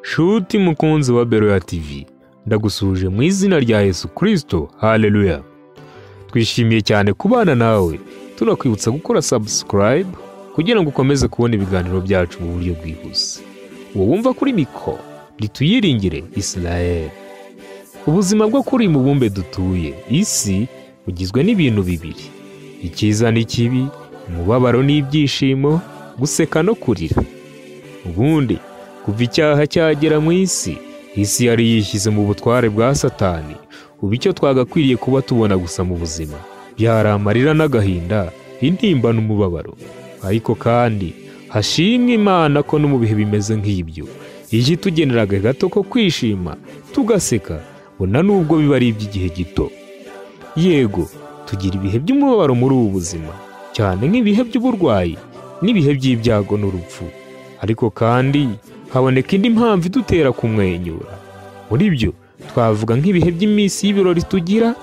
Shuti mukunzi wa Beroya TV, ndagusuhuje mu izina rya Yesu Kristo, haleluya. Twishimiye cyane kubana nawe, tunakwibutsa gukora subscribe kugira ngo ukomeze kubona ibiganiro byacu mu buryo bwihuse. Uwo wumva kuri mikoro nituyiringire Israel. Ubuzima bwo kuri uyu mubumbe dutuye, isi, bugizwe n'ibintu bibiri: icyiza n'ikibi, umubabaro n'ibyishimo, guseka no kurira. Ubundi kuva icyaha cyagera mu isi, isi yari yishyize mu butware bwa Satani. Ubu icyo twagakwiriye kuba tubona gusa mu buzima byari amarira n'agahinda, intimba n'umubabaro. Ariko kandi hashimwe Imana ko no mu bihe bimeze nk'ibyo ijya itugenera gato ko kwishima tugaseka, bona nubwo biba ari iby'igihe gito. Yego, tugira ibihe by'umubabaro muri ubu buzima, cyane nk'ibihe by'uburwayi n'ibihe by'ibyago n'urupfu. Ariko kandi haboneka indi mpamvu idutera kumwenyura. Muri byo twavuga nk'ibihe by'iminsi y'ibirori tugira,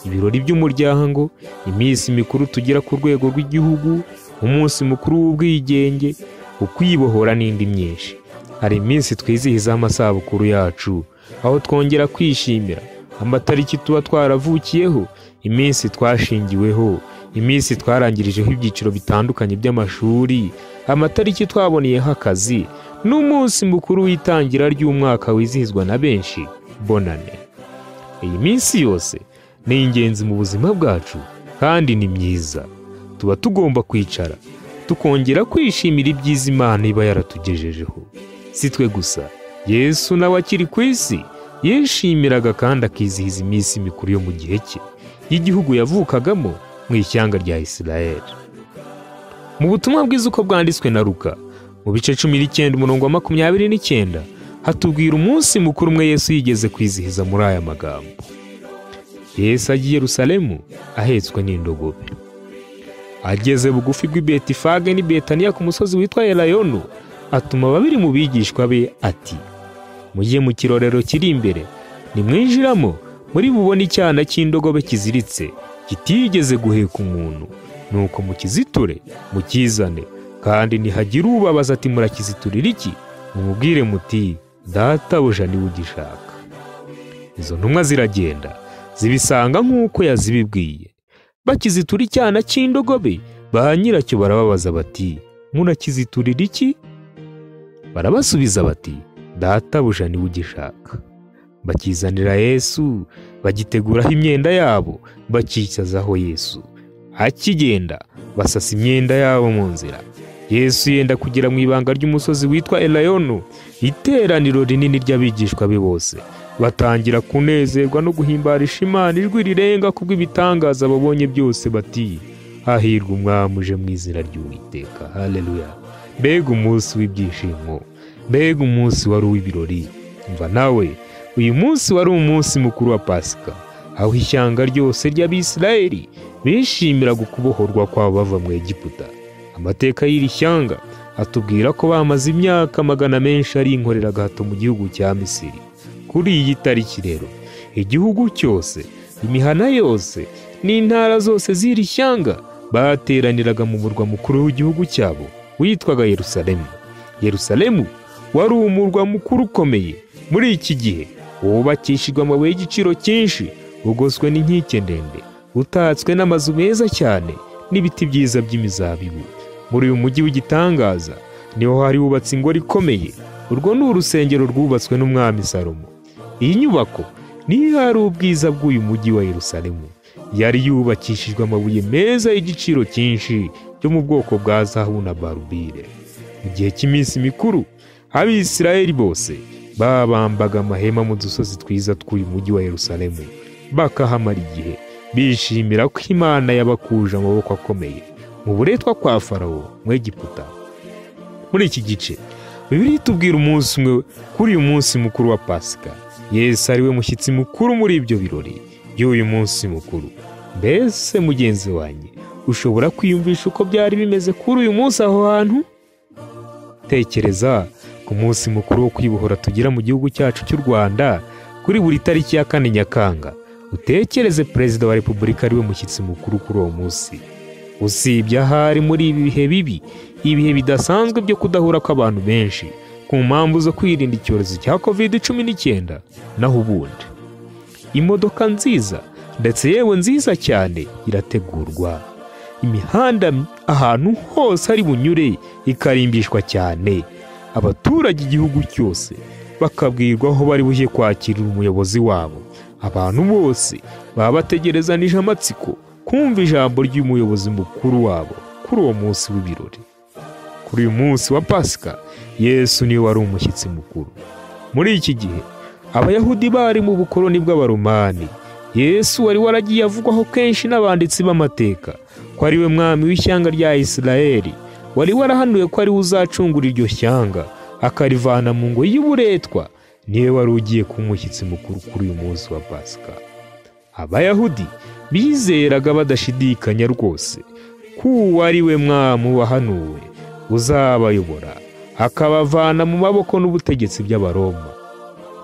ibirori by'umuryango, iminsi mikuru tugira ku rwego rw'igihugu, umunsi mukuru w'ubwigenge, ukwibohora n'indi myinshi. Hari iminsi twizihiza amasabukuru yacu, aho twongera kwishimira amatariki tuba twaravukiyeho, iminsi twashingiweho, iminsi twarangirijeho ibyiciro bitandukanye by'amashuri, amatariki twaboneyeho akazi, n'umunsi mukuru w'itangira ry'umwaka wizihizwa na benshi, Bonane. Iyi minsi yose ni ingenzi mu buzima bwacu kandi ni myiza. Tuba tugomba kwicara tukongera kwishimira ibyiza Imana iba yaratugejejeho. Si twe gusa, Yesu nawe akiri ku isi yishimiraga kandi akizihiza iminsi mikuru yo mu gihe cye y'igihugu yavukagamo mu ishyanga rya Isirayeli. Mu butumwa bwiza uko bwanditswe na Luka mu bice 19 umurongo wa 29 hatubwira umunsi mukuru umwe Yesu yigeze kwizihiza muri aya magambo: Yesu agiye i Yerusalemu ahetswe n'indogobe. Ageze bugufi bw'i Betifage n'i Betaniya ku musozi witwa Elayono, atuma babiri mu bigishwa be ati: mujye mu kirorero kiri imbere, nimwinjiramo muri bubone icyana cy'indogobe kiziritse kitigeze guheka umuntu, nuko mukiziture mukizane. Kandi nihagira ubabaza ati murakiziturira iki, mumubwire muti databuja niwe ugishaka. Izo ntumwa ziragenda zibisanga nk'uko yazibibwiye. Bakizitura icyana cy'indogobe, ba nyiracyo barababaza bati murakiziturira iki? Barabasubiza bati databuja niwe ugishaka. Bakizanira Yesu, bagiteguraho imyenda yabo, bakicazaho Yesu. Akigenda basasa imyenda yabo mu nzira. Yesu yenda kugera mu ibanga ry'umusozi witwa Elayono, iteraniro rinini ry'abigishwa be bose batangira kunezerwa no guhimbarisha Imana ijwi rirenga kubw'ibitangaza babonye byose, bati hahirwa umwami uje mu izina ry'Uwiteka, haleluya. Mbega umunsi w'ibyishimo, mbega umunsi wari uw'ibirori. Umva nawe, uyu munsi wari umunsi mukuru wa Pasika, aho ishyanga ryose ry'Abisirayeli bishimiraga ukubohorwa kwabo bava mu Egiputa. Amateka y'iri shyanga atubwira ko bamaze imyaka magana menshi ari inkoreragahato mu gihugu cya Misiri. Kuri iyi tariki rero, igihugu cyose, imihana yose n'intara zose z'iri shyanga bateraniraga mu murwa mukuru w'igihugu cyabo witwaga Yerusalemu. Yerusalemu wari umurwa mukuru ukomeye muri iki gihe, wubakishijwe amabuye y'igiciro cyinshi, ugoswe n'inkike ndende, utatswe n'amazu meza cyane n'ibiti byiza by'imizabibu. Muri uyu mujyi w'igitangaza niho hari hubatse ingoro ikomeye. Urwo ni urusengero rwubatswe n'umwami Salomo. Iyi nyubako niyo hari ubwiza bw'uyu mujyi wa Yerusalemu. Yari yubakishijwe amabuye meza y'igiciro cyinshi yo mu bwoko bwa zahabu na barubire. Mu gihe cy'iminsi mikuru, Abisirayeli bose babambaga amahema mu dusozi twiza tw'uyu mujyi wa Yerusalemu, bakahamara igihe bishimira ko Imana yabakuje amaboko akomeye mu buretwa kwa Farawo mu Egiputa. Muri iki gice Bibiliya itubwira umunsi umwe kuri uyu munsi mukuru wa Pasika. Yesu ari we mushyitsi mukuru muri ibyo birori by'uyu munsi mukuru. Mbese mugenzi wanjye, ushobora kwiyumvisha uko byari bimeze kuri uyu munsi aho hantu? Tekereza ku munsi mukuru wo kwibohora tugira mu gihugu cyacu cy'u Rwanda kuri buri tariki ya 4 Nyakanga. Utekereze Perezida wa Repubulika ari we mushyitsi mukuru kuri uwo munsi. Usibye ahari muri ibi bihe bibi, ibihe bidasanzwe byo kudahura kw'abantu benshi, ku mpamvu zo kwirinda icyorezo cya COVID-19. Naho ubundi imodoka nziza ndetse yewe nziza cyane irategurwa, imihanda ahantu hose ari bunyure ikarimbishwa cyane, abaturage igihugu cyose bakabwirwa aho bari bujye kwakirira umuyobozi wabo. Abantu bose baba bategerezanije amatsiko kumva ijambo ry'umuyobozi mukuru wabo kuri uwo munsi w'ibirori. Kuri uyu munsi wa Pasika, Yesu niwe wari umushyitsi mukuru. Muri iki gihe Abayahudi bari mu bukoloni bw'Abaromani. Yesu wari waragiye avugwaho kenshi n'abanditsi b'amateka ko ari we mwami w'ishyanga rya Isirayeli, wari warahanuye ko ari we uzacungura iryo shyanga akarivana mu ngoyi y'uburetwa, niwe wari ugiye kuba umushyitsi mukuru kuri uyu munsi wa Pasika. Abayahudi bizeraga badashidikanya rwose ko uwo ari we mwami wahanuwe uzabayobora akabavana mu maboko n'ubutegetsi by'Abaroma.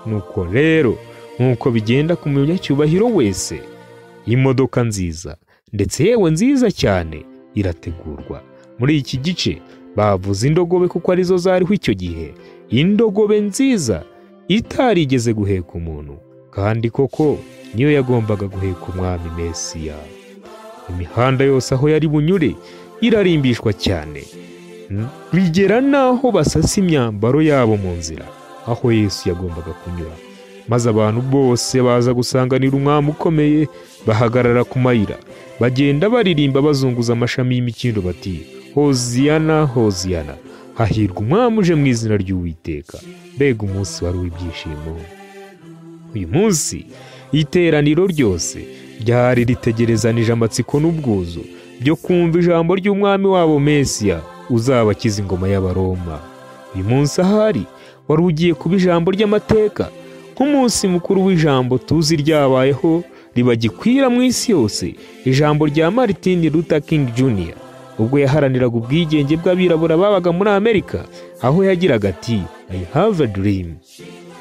Nuko rero nk'uko bigenda ku munyacyubahiro wese, imodoka nziza ndetse yewe nziza cyane irategurwa. Muri iki gice bavuze indogobe kuko arizo zariho icyo gihe, indogobe nziza itarigeze guheka umuntu, kandi koko niyo yagombaga guheka umwami Mesiya. Imihanda yose aho yari bunyure irarimbishwa cyane, bigera n'aho basasa imyambaro yabo mu nzira aho Yesu yagombaga kunyura, maze abantu bose baza gusanganira umwami ukomeye, bahagarara ku mayira, bagenda baririmba bazunguza amashami y'imikindo bati: Hoziyana, Hoziyana, hahirwa umwami uje mu izina ry'Uwiteka. Mbega umunsi wari uw'ibyishimo! Uyu munsi iteraniro ryose ryari ritegerezanije amatsiko n'ubwuzu byo kumva ijambo ry'umwami wabo Mesiya uzabakiza ingoma y'Abaroma. Uyu munsi ahari wari ugiye kuba ijambo ry'amateka, nk'umunsi mukuru w'ijambo tuzi ryabayeho ribagikwira mu isi yose, ijambo rya Martin Luther King Jr. ubwo yaharaniraga ubwigenge bw'abirabura babaga muri Amerika, aho yagiraga ati: I have a dream.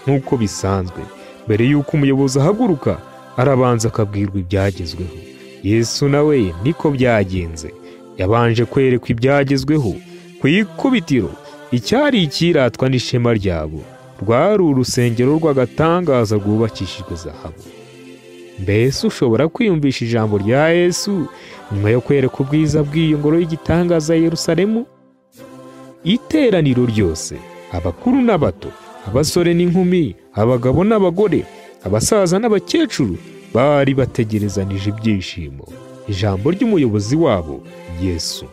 Nk'uko bisanzwe mbere y'uko umuyobozi ahaguruka arabanza akabwirwa ibyagezweho. Yesu nawe niko byagenze, yabanje kwerekwa ibyagezweho. Ku ikubitiro icyari ikiratwa n'ishema ryabo rwari urusengero rw'agatangaza rwubakishijwe zahabu. Mbese ushobora kwiyumvisha ijambo rya Yesu nyuma yo kwereka ubwiza bw'iyo ngoro y'igitangaza ya Yerusalemu? Iteraniro ryose, abakuru n'abato, abasore n'inkumi, abagabo n'abagore, abasaza n'abakecuru, bari bategerezanije ibyishimo ijambo ry'umuyobozi wabo Yesu.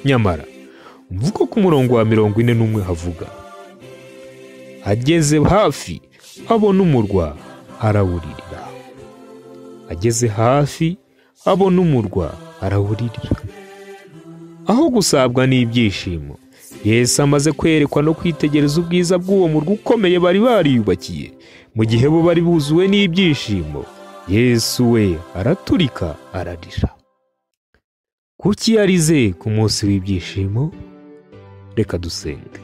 Nyamara umvugo ku murongo wa 41 havuga: ageze hafi abona umurwa arawuririra. Ageze hafi abona umurwa arawuririra. Aho gusabwa n'ibyishimo, Yesu amaze kwerekwa no kwitegereza ubwiza bw'uwo murwa ukomeye bari bariyubakiye, mu gihe bo bari buzuwe n'ibyishimo, Yesu we araturika ararira. Kuki yarize ku munsi w'ibyishimo? Reka dusenge.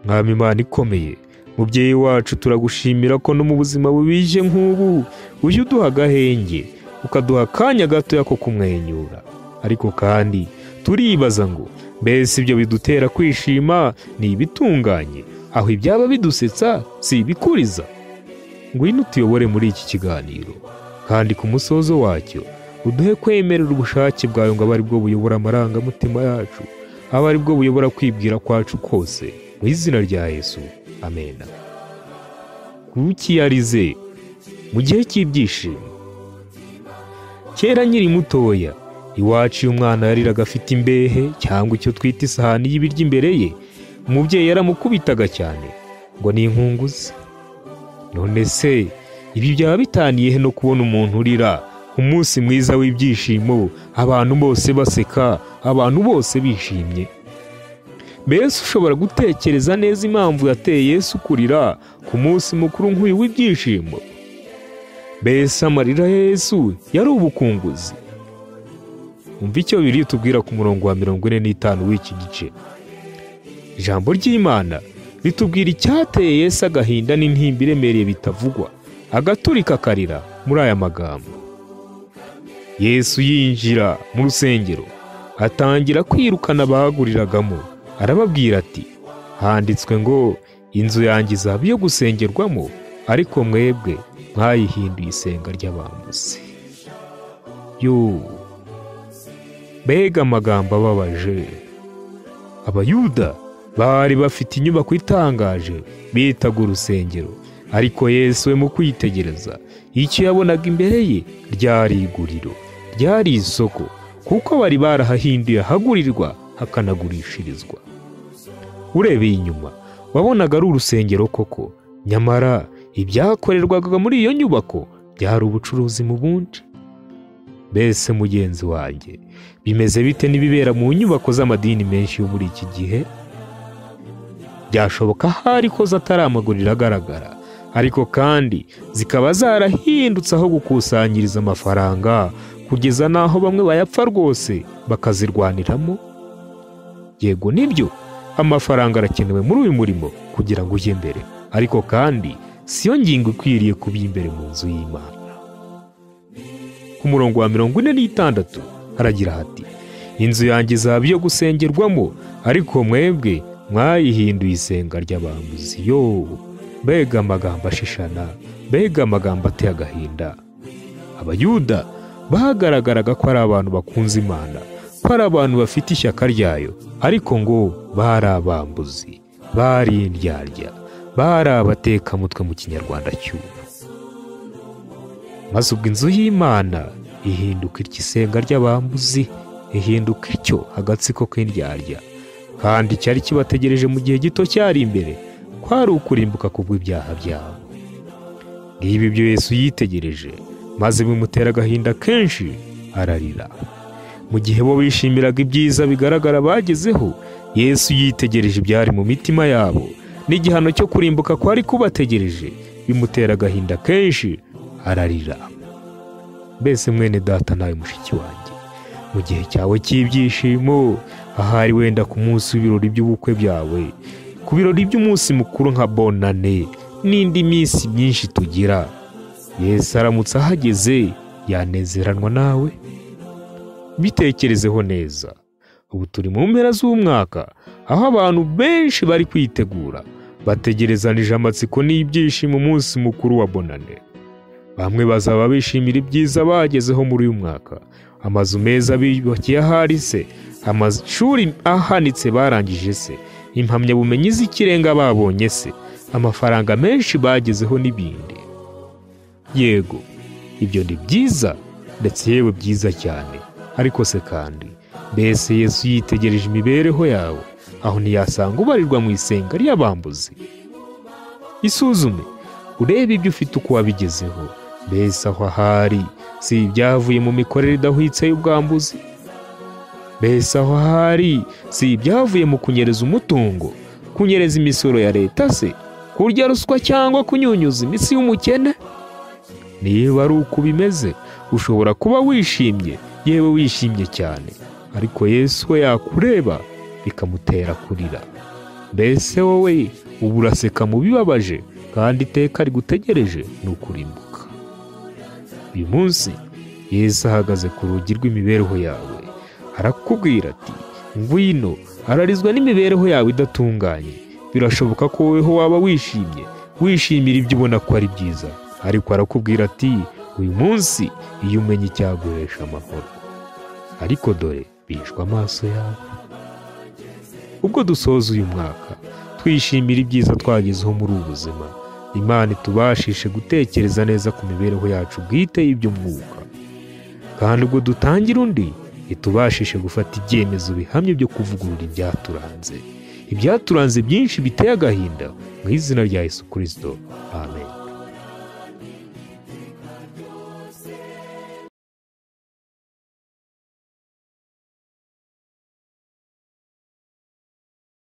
Mwami Imana ikomeye, mubyeyi wacu, turagushimira ko no mu buzima bubije nk'ubu ujya uduha agahenge, ukaduha akanya gatoya ko kumwenyura. Ariko kandi turibaza ngo mbese ibyo bidutera kwishima ni ibitunganye, aho ibyaba bidusetsa si ibikuriza? Ngwino utuyobore muri iki kiganiro, kandi ku musozo wacyo uduhe kwemerera ubushake bwawe ngo abe ari bwo buyobora amarangamutima yacu, abe ari bwo buyobora kwibwira kwacu kose, mu izina rya Yesu, amena. Kuki yarize mu gihe cy'ibyishimo? Kera nkiri mutoya, iwacu iyo umwana yariraga afite imbehe cyangwa icyo twita isahani y'ibiryo imbere ye, umubyeyi yaramukubitaga cyane ngo ni inkunguzi. None se ibi byaba bitaniye he no kubona umuntu urira ku munsi mwiza w'ibyishimo, abantu bose baseka, abantu bose bishimye? Mbese ushobora gutekereza neza impamvu yateye Yesu kurira ku munsi mukuru nk'uyu w'ibyishimo? Mbese amarira ya Yesu yari ubukunguzi? Umva icyo Bibiliya itubwira ku murongo wa 45 w'iki gice. Ijambo ry'Imana ritubwira icyateye Yesu agahinda n'intimba iremereye bitavugwa, agaturika akarira muri aya magambo: Yesu yinjira mu rusengero atangira kwirukana abaguriragamo, arababwira ati: Handitswe ngo inzu yanjye izaba iyo gusengerwamo, ariko mwebwe mwayihinduye isenga ry'abambuzi. Yo, mbega amagambo ababaje! Abayuda bari bafite inyubako itangaje bitaga urusengero, ariko Yesu we mu kwitegereza icyo yabonaga imbere ye ryari iguriro, ryari isoko, kuko bari barahahinduye ahagurirwa hakanagurishirizwa. Urebeye inyuma wabonaga ari urusengero koko, nyamara ibyakorerwaga muri iyo nyubako byari ubucuruzi mu bundi. Mbese mugenzi wanjye, bimeze bite n'ibibera mu nyubako z'amadini menshi yo muri iki gihe? Byashoboka ahari ko zatari amaguriro agaragara, ariko kandi zikaba zarahindutse aho gukusanyiriza amafaranga, kugeza n'aho bamwe bayapfa rwose bakazirwaniramo. Yego nibyo, amafaranga arakenewe muri uyu murimo kugira ngo ujye mbere, ariko kandi siyo ngingo ikwiriye kuba imbere mu nzu y'Imana. Ku murongo wa 46 haragira hati: inzu yanjye izaba iyo gusengerwamo, ariko mwebwe mwayihinduye isenga ry'abambuzi. Yo, mbega amagambo ashishana, mbega amagambo ateye agahinda! Abayuda bagaragaraga ko ari abantu bakunze Imana, ko ari abantu bafite ishyaka ryayo, ariko ngo bari abambuzi, bari indyarya, bari abatekamutwe mu Kinyarwanda cy'ubu. Maze ubwo inzu y'Imana ihinduka ityo isenga ry'abambuzi, ihinduka ityo agatsiko k'indyarya, kandi cyari kibategereje mu gihe gito cyari imbere kwari ukurimbuka kubw'ibyaha byabo. Ngibi ibyo Yesu yitegereje, maze bimutera agahinda kenshi, ararira. Mu gihe bo bishimiraga ibyiza bigaragara bagezeho, Yesu yitegereje ibyari mu mitima yabo n'igihano cyo kurimbuka kwari kubategereje, bimutera agahinda kenshi, ararira. Mbese mwene data nawe mushiki wanjye, mu gihe cyawe cy'ibyishimo, ahari wenda ku munsi w'ibirori by'ubukwe byawe, ku birori by'umunsi mukuru nka Bonane n'indi minsi myinshi tugira, Yesu aramutse ahageze yanezeranwa nawe? Bitekerezeho neza. Ubu turi mu mpera z'umwaka, aho abantu benshi bari kwitegura, bategerezanije amatsiko n'ibyishimo umunsi mukuru wa Bonane. Bamwe bazaba bishimira ibyiza bagezeho muri uyu mwaka, amazu meza biyubakiye ahari se, amashuri ahanitse barangije se, impamyabumenyi z'ikirenga babonye se, amafaranga menshi bagezeho n'ibindi. Yego, ibyo ni byiza, ndetse yewe byiza cyane. Ariko se kandi, mbese Yesu yitegereje imibereho yawe, aho ntiyasanga ubarirwa mu isenga ry'abambuzi? Isuzume, urebe ibyo ufite uko wabigezeho. Mbese aho ahari si ibyavuye mu mikorere idahwitse y'ubwambuzi? Mbese aho ahari si ibyavuye mu kunyereza umutungo, kunyereza imisoro ya leta se, kurya ruswa cyangwa kunyunyuza imitsi y'umukene? Niba ari uko bimeze, ushobora kuba wishimye, yewe wishimye cyane, ariko Yesu we yakureba bikamutera kurira. Mbese wowe ubu uraseka mu bibabaje, kandi iteka rigutegereje ni ukurimbuka. Uyu munsi Yesu ahagaze ku rugi rw'imibereho yawe, arakubwira ati: ngwino. Ararizwa n'imibereho yawe idatunganye. Birashoboka ko woweho waba wishimye, wishimira ibyo ubona ko ari byiza, ariko arakubwira ati: uyu munsi iyo umenye icyaguhesha amahoro, ariko dore bihishwe amaso yawe. Ubwo dusoza uyu mwaka twishimira ibyiza twagezeho muri ubu buzima, Imana itubashishe gutekereza neza ku mibereho yacu bwite y'iby'umwuka, kandi ubwo dutangira undi itubashishe gufata ibyemezo bihamye byo kuvugurura ibyaturanze byinshi biteye agahinda, mu izina rya Yesu Kristo, amen.